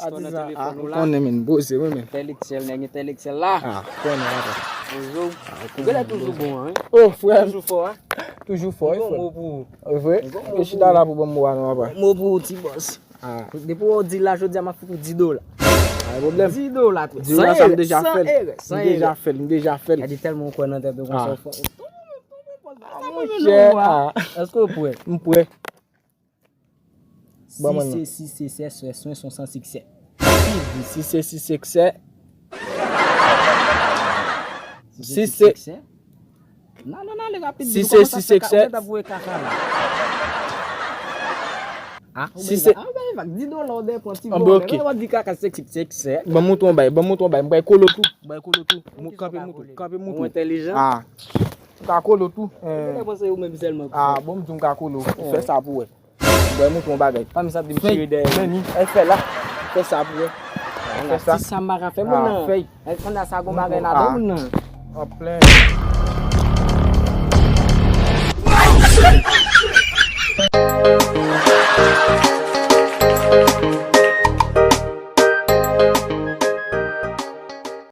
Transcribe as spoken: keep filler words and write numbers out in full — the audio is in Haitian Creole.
Atis la, ah, ou konnen, men, boze, wi, men. Entèlektyèl, nèg entèlektyèl la. Ah, ou konnen, papa. Bozo. Ou genlè toujou bon, wi. Oh, frè. Toujou fò, a. Toujou fò, wi, frè. Bon mo pou ou. E vre? Yo chita la pou ban m mo a non, papa. Mo pou ou, ti bòs. Ah. Depi w di la, jodi a, m ap fout ou dis dola. Pa gen pwoblèm. Dis dola, frè. Dis dola, sa m deja fè l. M deja fè l, m deja fè l. Gade tèlman w kwè nan tèt ou konsa, w fò. Ah, monchè, ah. Èske w prè? M prè. Ban mwen nan. Si se, si se sè, sè, swen, son, san, siksè. Si se, si se, sè. Si se. Nan, nan, nan, ale rapid. Si se, si se, sè. Ou gentan voye kaka la. Ah, si se. Ah, ben, dis dola, ou dwe pran ti bon. Anben, ok. Ou di kaka, sèk, sèk, sèk, sèk. Ban m montre yon bay, ban m montre yon bay. M bay kolo tou. M bay kolo tou. Kanpe mouton, kanpe mouton. Ou entèlijan. Ah. M ka kolo tou. Ou gentan panse ou menm sèlman ki fè. Ah, bon, m di m ka kolo. Fè sa pou wè. Bwè mouton bagay. Fanmi sa ap di m chire dèyè. Fèy. Meni, fè la. Fè sa pou wè. Fè sa. Ti sa m pa ka fè moun nan. Fèy. Èske sa gon bagay ladan moun nan? An plen.